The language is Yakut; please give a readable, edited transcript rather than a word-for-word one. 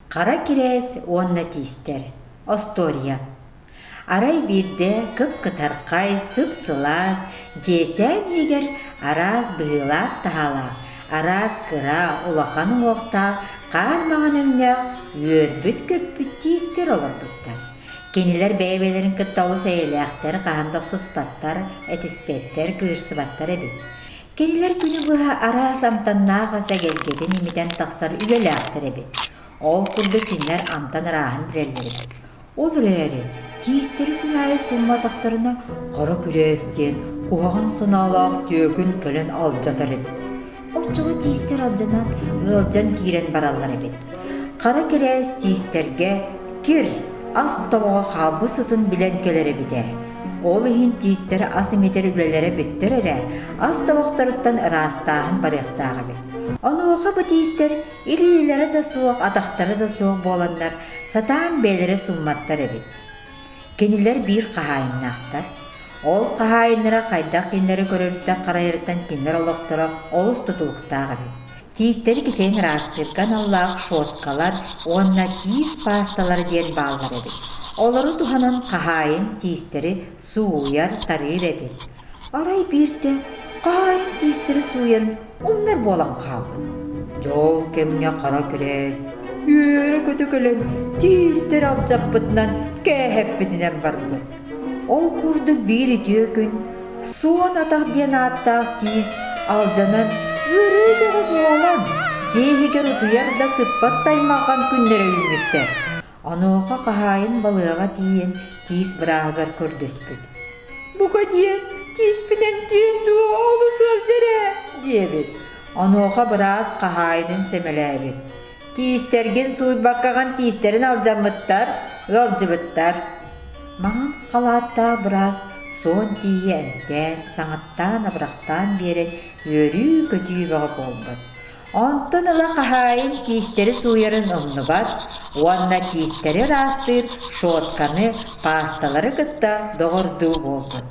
Хара кирээс уонна тиистэр. Остуоруйа. Арай биирдэ кып-кытархай, сып-сылаас дьиэчээн иһигэр араас быһыылаах-таһаалаах, араас кыра, улахан уҥуохтаах, хаар маҥан өҥнөөх, үөрбүт-көппүт тиистэр олорбуттар. Кинилэр бэйэ-бэйэлэрин кытта олус эйэлээхтэр, хаһан да охсуспаттар, этиспэттэр, кыырсыбаттар эбит. Кинилэр күнү быһа араас амтаннаах ас эгэлгэтин имитэн тахсар үлэлээхтэр эбит. Ол курдук кинилэр амтан арааһын билэллэр эбит. Ол эрээри тиистэри күн аайы суумматахтарына хара күрээс диэн куһаҕан санаалаах түөкүн кэлэн алдьатар эбит. Оччоҕо тиистэр алдьанан, ыалдьан киирэн бараллар эбит. Хара кирээс тиистэргэ кир, ас тобоҕо хаалбыт сытын билэн кэлэр эбит ээ. Ол иһин тиистэр ас имитэр үлэлэрэ бүттэр эрэ, ас тобохторуттан ыраастааһын барыахтаах эбит. Онуоха бу тиистэр илиилэрэ да суох, атахтара да суох буоланнар, сатаан бэйэлэрэ суумматтар эбит. Кинилэр биир хаһаайыннаахтар. Ол хаһаайыннара хайдах кинилэри көрөрүттэн-харайарыттан кинилэр олохторо олус тутулуктаах эбит. Тиистэри кичэйэн ыраастыырга аналлаах шоткалар уонна тиис паасталара диэн бааллар эбит. Олору туһанан хаһаайын тиистэри сууйар, тарыыр эбит. Арай биирдэ хаһаайын тиистэри сууйарын умнар буолан хаалбыт. Дьол кэмҥэ хара күрээс үөрэ-көтө кэлэн тиистэри алдьаппытынан, кээһэппитинэн барбыт. Ол курдук биир үтүө күн Суон атах диэн ааттаах тиис алдьанан ыарыы бөҕө буолан, дьиэ иһигэр утуйар да сыппат таймалҕан күннэрэ үүммүттэр. Онуоха хаһаайын балыаҕа тиийэн тиис бырааһыгар көрдөспүт. «Бука диэн, тииспинэн диэн дуо олус ыалдьар ээ» диэбит. Онуоха быраас хаһаайынын сэмэлээбит. «Тиистэргин сууйбаккаҕын тиистэрин алдьаммыттар, ыалдьыбыттар». Маҥан халааттаах быраас суон тиийэ эмтээн, саҥаттаан абырахтаан биэрэн үөрүү-көтүү бөҕө буолбут. Онтон ыла хаһаайын тиистэри сууйарын умнубат уонна тиистэри ыраастыыр шотканы, паасталары кытта доҕордуу буолбут.